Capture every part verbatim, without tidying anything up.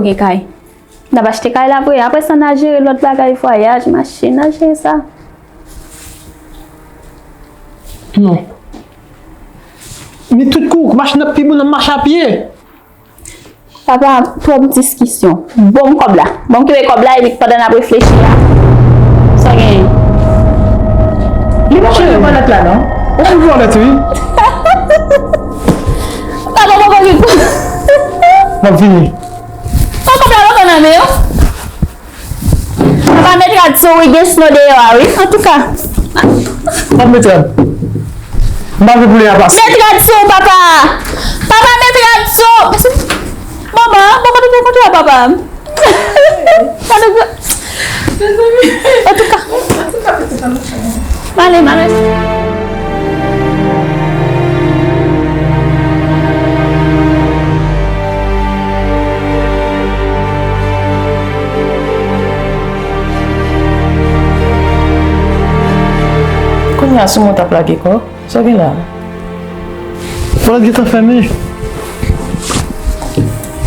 Gen kay. N ap achte kay la vre. Apre sa, n a jere lòt bagay, vwayaj, machin, n a jere sa. Non. Men tout kou, machin ap pi bon nan mache a pye. Papa, twòp diskisyon. Ban m kòb la. Ban m kenbe kòb la, epi pandan n ap reflechi a. Sa w genyen? Li pa konn vòlèt la, non? Ou konn vòlèt, wi. Papa, mwen konn. M ap vini. Ban m kòb la, mwen konn nan men w. Papa, met rad sou wi, gen sno deyò a wi. Antouka. Pap met rad. M pa vle pou li a pase. Met rad sou, papa. Papa, met rad sou. Mama, mama, nou kontre a papa. Antouka. Male, male. Kounye a sou mwen w t ap lage kò w? Sa w gen la? Bòlèt gentan fèmen.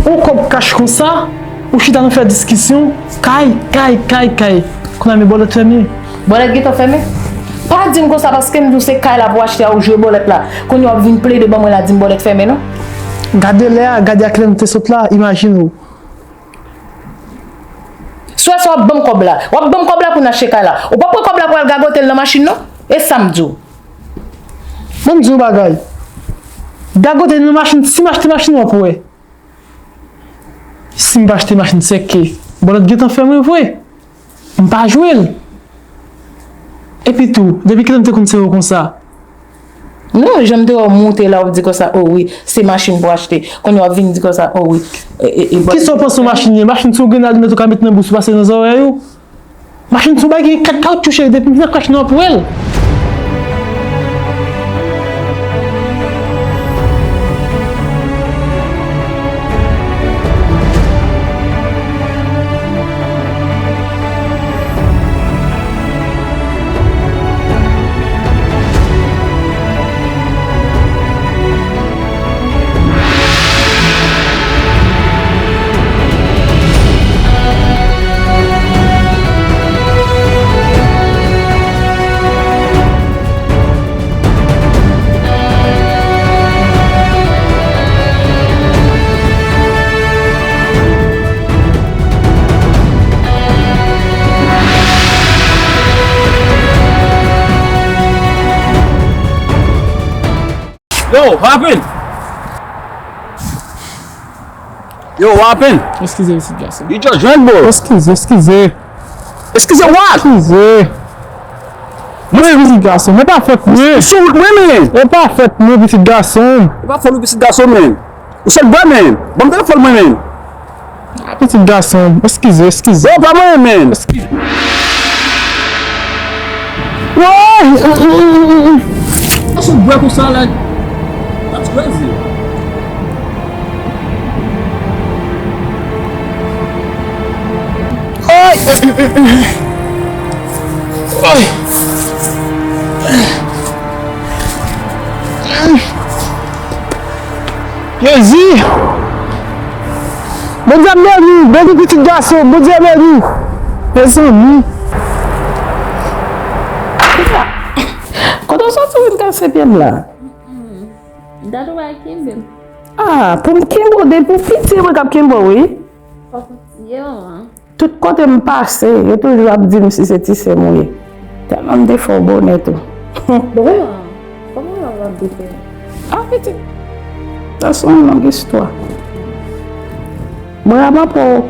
Yon kòb kach konsa, ou chita nou fè diskisyon, kay, kay, kay, kay. Kounye a men bòlèt fèmen. Bòlèt gentan fèmen? Pa di m konsa paske m di w se kay la pou w achte a ou jwe bòlèt la. Kounye a w ap vin plede ban mwen la di m bòlèt fèmen non. Gade lè a, gade a kilè nou te sot la, imajine w. Swè sa w ap ban m kòb la. W ap ban m kòb la pou n achte kay la. Ou p ap pran kòb la pou al gagote l nan machin non. E sa m di w. Ban m di w yon bagay. Gagote l nan machin, si m achte machin w ap wè. Si m pa achte machin sèke, bòlèt gentan fè mwen vre. M pa jwe l. Epi tou, depi kilè m te konn sere w konsa? Non, jan m te wè w moute la, w ap di konsa, o wi, se machin pou achte. Kounye a w ap vin di konsa, o wi, e, e, e, bòlèt. Kisa w panse yon machin ye? Machin se yon grenn alimèt ou ka met nan bous ou pase nan zòrèy ou? Machin se yon bagay ki gen kat kawotchou cheri, depi m nan kach nou ap wè l. Yo, what happened? Yo, what happened? Eskize, pitit gason. You just drank, bro. Eskize, eskize. Eskize what? Eskize. Mwen pitit gason, mwen pa fèt mwen. Sou wout mwen, men. E pa fèt mwen, pitit gason. E pa fèt mwen, pitit gason, men. Ou sòt bwè, men. Ban m telefòn mwen, men. Ah, pitit gason, eskize, eskize. Yo, pa mwen, men. Eskize. Woy! Ou sòt bwè konsa, like, that's crazy. Ay! Ay! Jezi! Bondye ap beni, beni pitit gason, Bondye beni. Mezanmi. Kote w soti vin kase pye m la? Dat ou pa kenbe m. Ah, pou m kenbe w, depi w piti, mwen k ap kenbe w, wi. Fòk ou tiye w, an. Tout kote m pase, yo toujou ap di m si se ti sè m ou ye. Tèlman m te fè w bonè tou. Bon, kòman w ap defè? Ah, pitit. Sa se yon long istwa. Mwen ak papa w,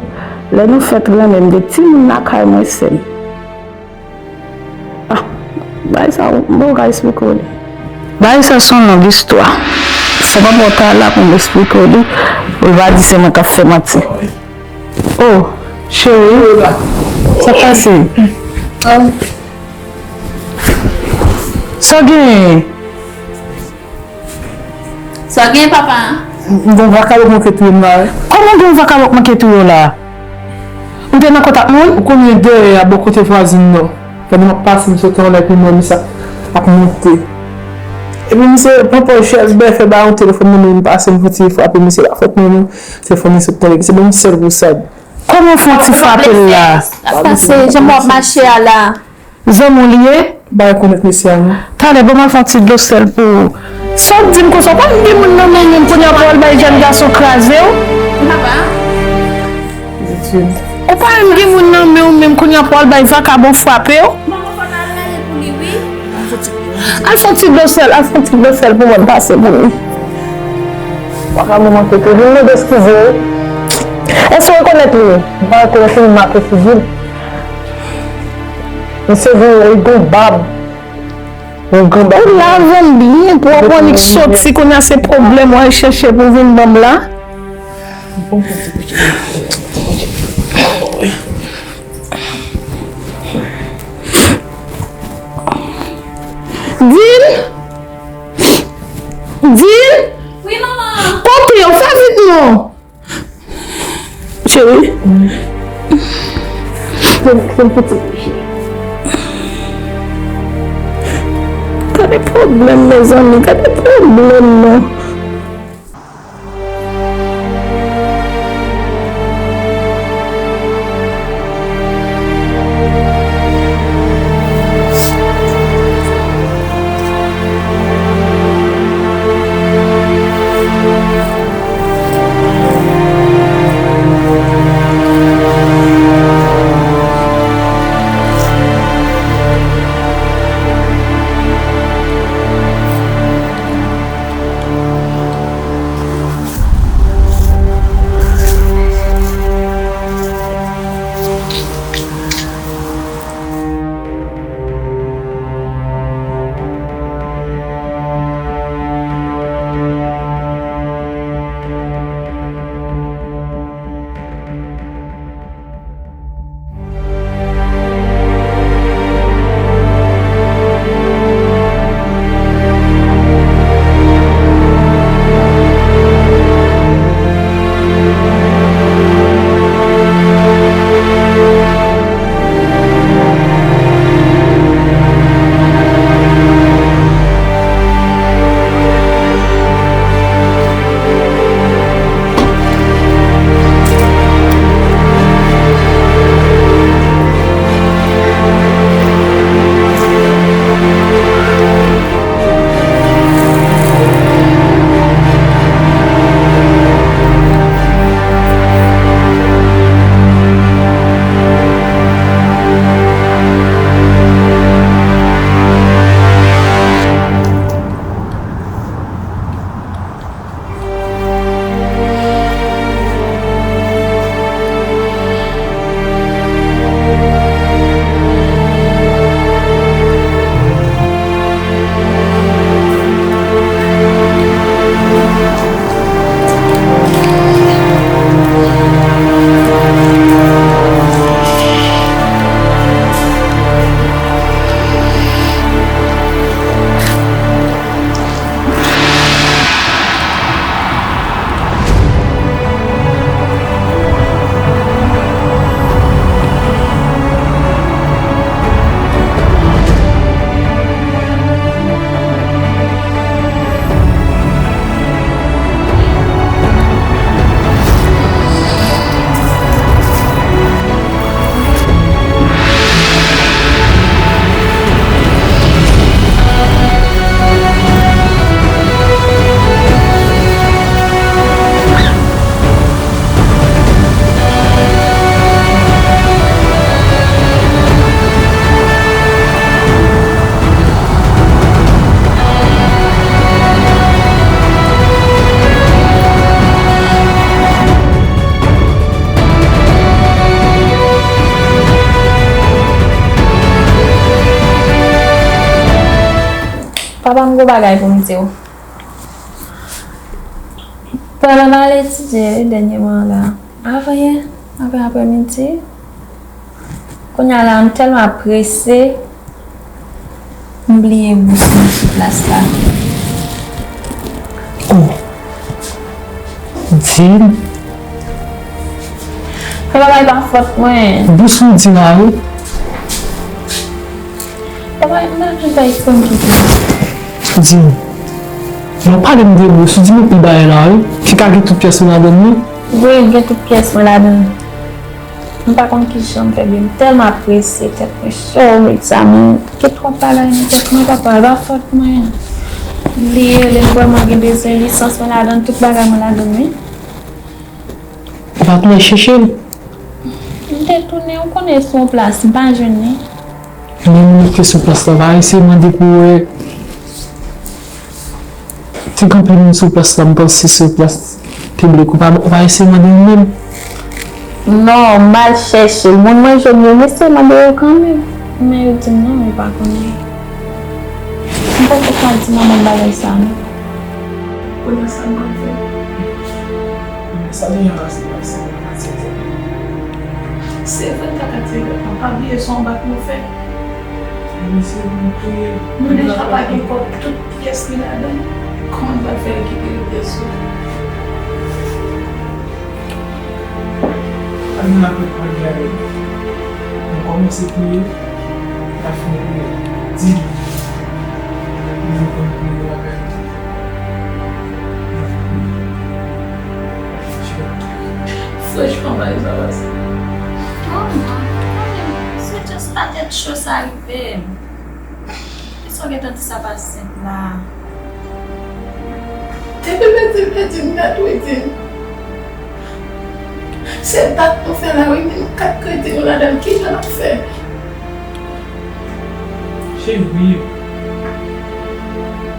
lè nou fèt renmen, m te timoun lakay mwen, sè m. Ah, bagay sa, m poko ka esplike w li. Bagay sa se yon long istwa. Fò papa w ta la pou m esplike w li, pou l pa di se mwen k ap fè manti. Oh, cheri, sa k pase? Sa w genyen? Sa w gen, papa? M gen yon vakabon k manke touye m la, wi. Kòman gen yon vakabon k manke touye w la? Ou te nan kont ak moun? Ou konnen dèyè a, bò kote vwazin nan. Pandan m ap pase, m soti anlè, epi m wè misye ap, ap monte. Epi misye pran pòz chèz, bèfè ba yon telefòn nan men m, pase m fon ti frape misye, la fòt mwen non. Telefòn li sot nan men m, se bon sèl pou sa. Kòman fon ti frape l la? Sa pase, jan w ap mache a la. Zanmi w li ye? M pa rekonèt mesye a non. Talè, ban m al fè yon ti dlo sèl pou ou. Sa w di m konsa, w pa menm gen moun nan men w menm, kounye a pou w al bay jèn gason kraze w? Papa. Ou pa menm gen moun nan men w menm, kounye a pou w al bay vakabon frape w? Manman, fò n al rele pou li, wi. Al fè yon ti dlo sèl, al fè yon ti dlo sèl pou mwen, pase pou li. Vakabon manke tou. Vin mande eskize wi. Èske w rekonèt li? M pa rekonèt li, m make figi l. Misye gen yon gran bab. Yon gran bab. Ou la avè m byen pwòp, w annik soti, kounye a se pwoblèm w al chèche pou w vin ban m la. Din! Din! Wi, manman! Kote yo? Fè vit non! Cheri. Fè, fè piti. Gade pwoblèm, mezanmi, gade pwoblèm non. Papa, m gon bagay pou m di w. Pandan m al etidye dènyèman la, avan yè, avan aprèmidi, kounye a la, m tèlman prese, m bliye bous mwen sou plas la. Oh, Din. Papa, e pa fòt mwen. Bous mwen di la, wi. Papa, m pa konn pa eksprime kite. Din. Lè w pale m de bous, ou di m anpil bagay la, wi. Ki ka gen tout pyès ou ladan l, wi. Wi, gen tout pyès mwen ladan l. M pa konn kijan m fè byen. M tèlman ap prese, tèt mwen cho, medikaman. Gen twòp bagay nan tèt mwen, papa. E pa fòt mwen. M bliye, lè m vrèman gen bezwen, lisans mwen ladan l, tout bagay mwen ladan l, wi. Ou pa t lè chèche l? M te tounen, ou konnen, sou yon plas, m pa jwenn li. Menm moun ki sou plas la, pa eseye mande pou wè. Ti kanpe moun sou plas la, m panse sou plas piblik, ou pa, ou pa eseye mande yo menm? Non, m al chèche l. Moun mwen jwenn yo, m eseye mande yo kanmenm. Men yo di m non, yo pa konnen. M poko ka di manman m bagay sa a, non. Kounye a sa m pral fè? Sa deja pase, pase, pase. Se vennkat a trèz èdtan, pa bliye se yon bak nou fè. Wi, se vre, m priye. Nou deja pa gen kòb, tout pyès li ladan l. Kòman n pral fè rekipere pyès yo? Ann nan apre pral gade. Nou kòmanse priye, n ap fini priye. Di nou. Nou konn priye avè nou. Franchman, bagay sa pase. Oh non, se just pa tèt cho sa rive m. Kisa w gentan di sa pa senp la? Depi pèdi, pèdi m nèt, wi, di m. Se bak nou fè la, wi, menm kat kredi nou ladan l, kijan n ap fè? Cheri,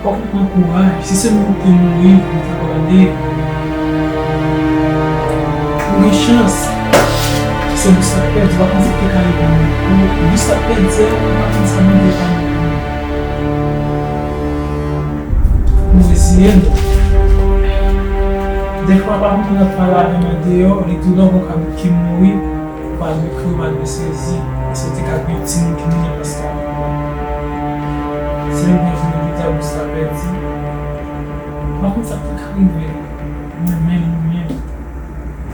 fòk nou pran kouraj. Si se nou ki mouri, nou ta pale. Ou gen chans. Se bous la k pèdi, w pa konn sa k te ka rive nou. Bous la k pèdi a, ou pa konn sa Bondye ka ban nou. Nou reziye nou. Dèfwa, pa konn moun ap pale avè m andeyò, li tou lè yon kabrit ki mouri, ou pa dwe kriye, ou pa dwe sezi, paske te ka gen yon timoun ki mouri nan plas kabann nan. Se menm jan jounen jodi a, bous la pèdi. Pa konn sa k te ka rive mwen menm, ou menm,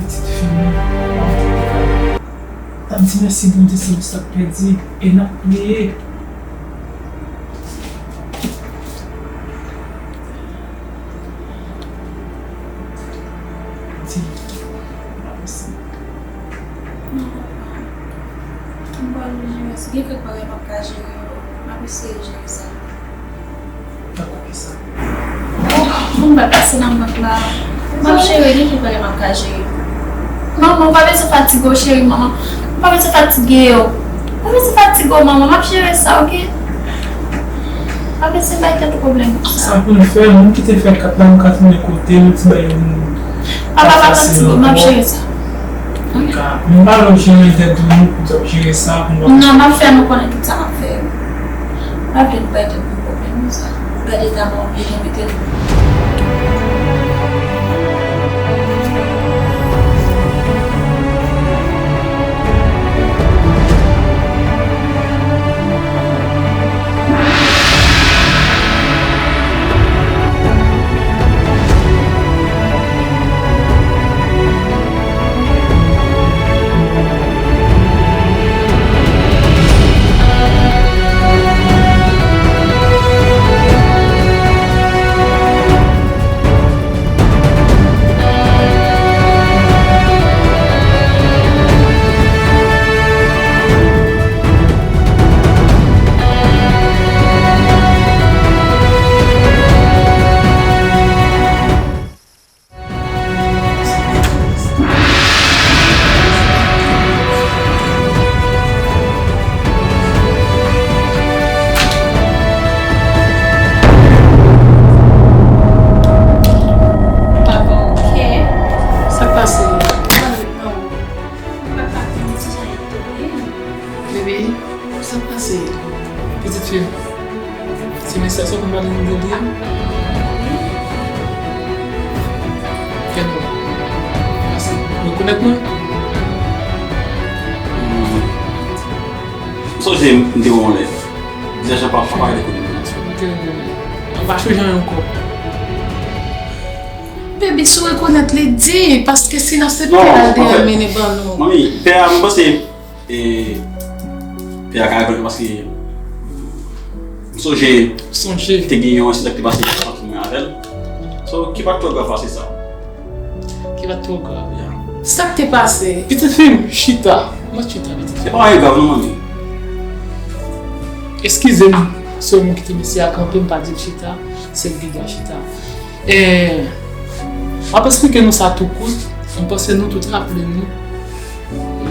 pitit fi mwen, pa konn sa k te ka rive. N ap di mèsi Bondye, se bous la k pèdi, e n ap priye. Di, pa posib. Non, papa. M pral jere sa. Gen kèk bagay m ap ka jere yo. M ap eseye jere sa. Dakò, kisa? Oh, bon, m pral pase nan bank la. M ap jere, gen kèk bagay m ap ka jere. Manman, ou pa bezwen fatige w, cheri, manman. Ou pa bezwen fatige w. Ou pa bezwen fatige w, manman. M ap jere sa, oke? Pa bezwen bay tèt ou pwoblèm pou sa. Sa pou n fè, moun ki te fè kat la, nou ka tounen kote nou, ti bay yon. Papa, pa fatige w, m ap jere sa. Oke? M pa lòt jere tèt nou, pou t ap jere sa, pou nou. Non, m ap fè nou konnen tout sa m ap fè. M pa vle nou bay tèt nou pwoblèm, non, sa. Gade eta mwen oblije mete l. Papa, oke. Sa k pase? Bebe, sa k pase? Pitit fi m. Se mesaj sa w konn pale nou de li a? Kèt non. Pase. Rekonèt mwen? M sonje m te wè yon lè. Deja pa, pa, pa rete kote m. M pa chonje anyen ankò. Baby, si w rekonèt li, di, paske silans se pye l al dèyè mennen ban nou. Manmi, pè a, m panse, e, pè a ka rekonèt paske m sonje, sonje, te gen yon ensidan ki te pase ant mwen avè l. Ki pa t twò grav pase sa. Ki pa t twò grav. Yeah. Sa k te pase? Pitit fi m, chita. Mwen chita, pitit fi Se pa anyen grav non, manmi. Eskize m, se ou menm ki te mesye a kanpe, m pa di l chita, se l ki dwe chita. E, m ap esplike nou sa tou kout, m panse nou tout raple nou,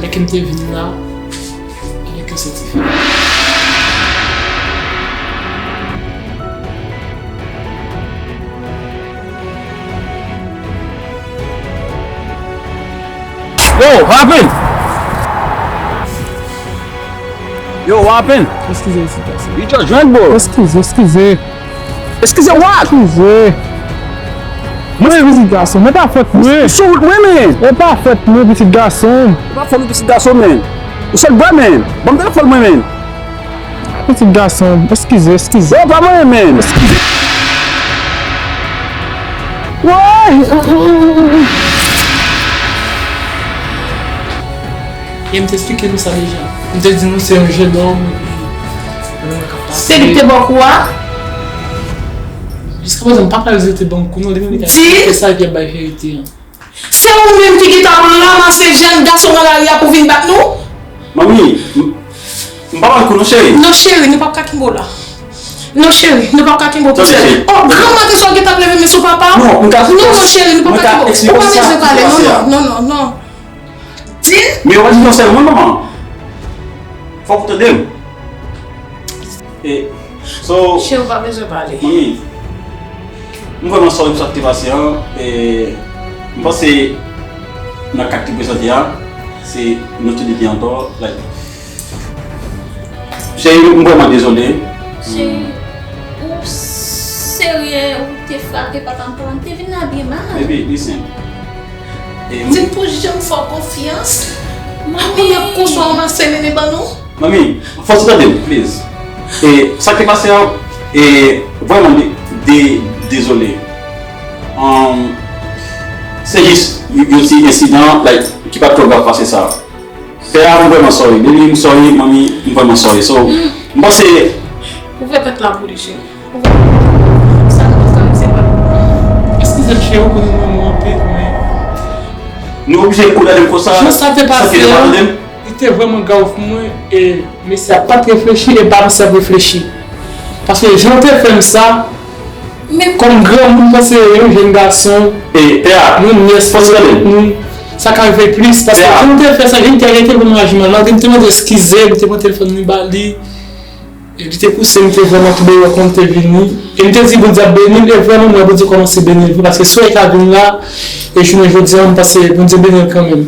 lè ke m te vin la, avèk yon sètifika. Yo, what happen? Yo, what happen? Eskize, eskize. You just drink, bro. Eskize, eskize. Eskize what? Eskize. Mwen pitit gason, men pa fèt mwen. Sou wout mwen, men. E pa fèt mwen, pitit gason. Ou pa fè m pitit gason, men. Ou sòt bwè, men. Ban m telefòn mwen, men. Pitit gason, eskize, eskize. Yo, pa mwen, men. Why? E m te esplike nou sa deja. M te di nou se yon jennonm, epi, mwen ka pase. Se li ki te ba w kou a? Jiska prezan, m pa pral di yo te ban m kou non, li menm li ka Di. Se sa ki ap bay verite an. Se ou menm ki gentan ap ranmase jèn gason nan lari a pou vin bat nou? Manmi, m m pa ban l kou non, cheri. Non, cheri, nou p ap ka kenbe w la. Non, cheri, nou p ap ka kenbe w pou Tande, sèl. cheri. Oh, grann maten sa w gentan ap leve men sou papa? Non, m ka Non, non, cheri, nou p ap mwen ka ka kenbe w. Ou eksplike pa sa bezwen ki pale. pase Non, a. non, non, non, non. Di. Men yo pa di yon sèl moun, manman. Fòk ou tande m. E, so, Cheri, ou pa bezwen pale. Manmi, m vrèman sòri pou sa k te pase an. E, m panse nan ka k te prezante a, se nou tou de ki antò. Like, cheri, m vrèman dezole. Cheri, ou serye, ou te frape papa m, papa m te vin la byen mal. Baby, listen. E, Di m pou janm fè w konfyans. Mwen konn ap konsa w ranmase nene ban nou. Manmi, fò w tande m, please. E sa k te pase an, e vrèman de, de, dezole. Um, se jis yon, yon ti ensidan, like, ki pa t twò grav pase sa. Pè a, m vrèman sòri. Baby, m sòri, manmi, m vrèman sòri. So, m panse Ou fè tèt la pou li, cheri. Ou fè sa nou tout ka se pa. Eskize m, cheri, ou konnen mwen, mwen anpil, men nou oblije kondane m konsa. Jan sa te pase Sa ki an, tande m. Li te vrèman grav pou mwen, e mesye a pa t reflechi, e pa m sèl reflechi. Paske jan w te fè m sa, Men kòm granmoun, m panse yon jèn gason, E, pè a, yon nyès, fò w tande m. moun, sa ka rive plis. Paske Pè a. Jan w te fè sa, jan l te arete vrèman aji mal, malgre m te mande eskize, m te pran telefòn li ba li, e li te pouse m, te vrèman tou bò kont te vini. E m te di Bondye ap beni l, e vrèman m wè Bondye kòmanse beni l vre, paske si w ka vin la, e jounen jodi a, m panse Bondye beni l kanmenm.